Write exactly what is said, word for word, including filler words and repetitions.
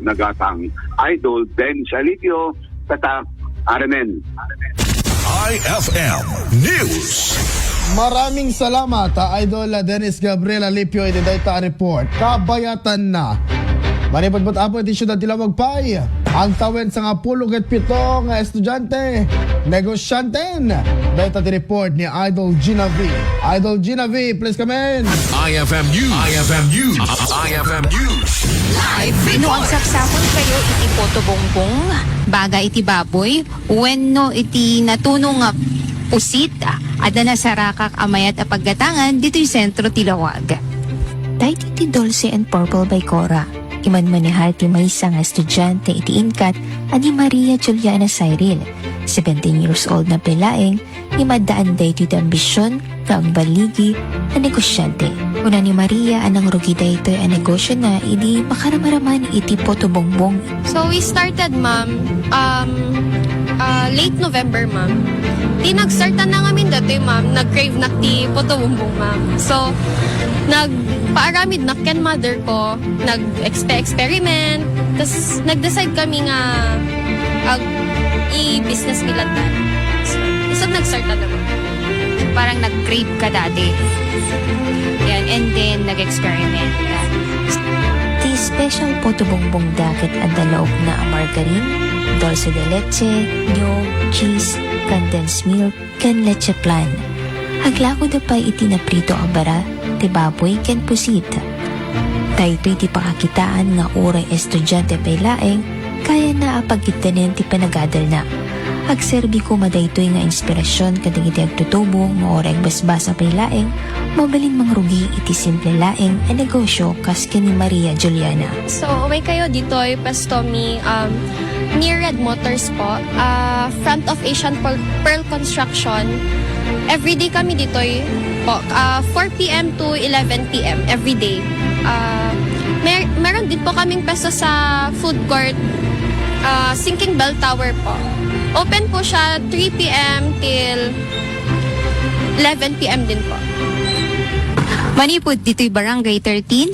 nagatang Idol Dennis Alipio, tatak, Armen. I F M News. Maraming salamat, ah, Idol, ah, Dennis Gabriel Alipio, iti dayta a report. Kabayatan na. Manipud met, Apo, iti siudad ti Laoag pay, agtawen sangapulo ket pito nga estudiante, negosyante. Dayta ti report ni Idol Gina V. Idol Gina V, please come in. I F M News. I F M News. I F M News. Live report. No agsapsapul kayo iti puto bongbong, baga iti baboy, wenno iti natuno nga pusit, adda nasarakak a mayat a paggatangan ditoy sentro ti Laoag. Daytoy ti Dulce and Purple by Cora. Imanmanehar ti maysa nga estudiante iti INCAT a ni Maria Juliana Cyril, seventeen years old na pay laeng, nga imaddaan daytoy ti ambision nga agballigi a negosyante. Kuna ni Maria a nangrugi daytoy a negosiona idi makaramaraman iti puto bongbong. So, we started, ma'am, um, uh, late November, ma'am. Ti nag-start na ngamin daytoy, ma'am, nag-crave nak ti puto bongbong, ma'am. So, nagpaaramid nak ken mother ko, nag-expe-, experiment, tas nag-decide kami nga ag-, i-business mi latta. So, isut nag-start na naman. Parang nag-crave ka dati. Yan, and then nag-experiment ka. Ti special puto bongbongda ket adda laokna a margarine, dulce de leche, niyog, cheese, condensed milk, ken leche flan. Aglakoda pay iti naprito a bara ti baboy ken pusit. Daytoy ti pakakitaan nga uray estudiante pay laeng, kayana a pagitdenen ti panagadalna. Agserbi koma daytoy nga inspirasyon kadagiti agtutubo nga uray agbasbasa pay laeng, mabalin mangrugi iti simple laeng a negosyo kas ken ni Maria Juliana. So, umay kayo ditoy, pwesto mi, um, near Red Motors po, ah, front of Asian Pearl, Pearl Construction. Everyday kami ditoy po, ah, four p m to eleven p m everyday. Ah, mer-, meron din po kaming pwesto sa food court, ah, Sinking Bell Tower po. Open po siya three p m till eleven p m din po. Manipud ditoy Barangay thirteen,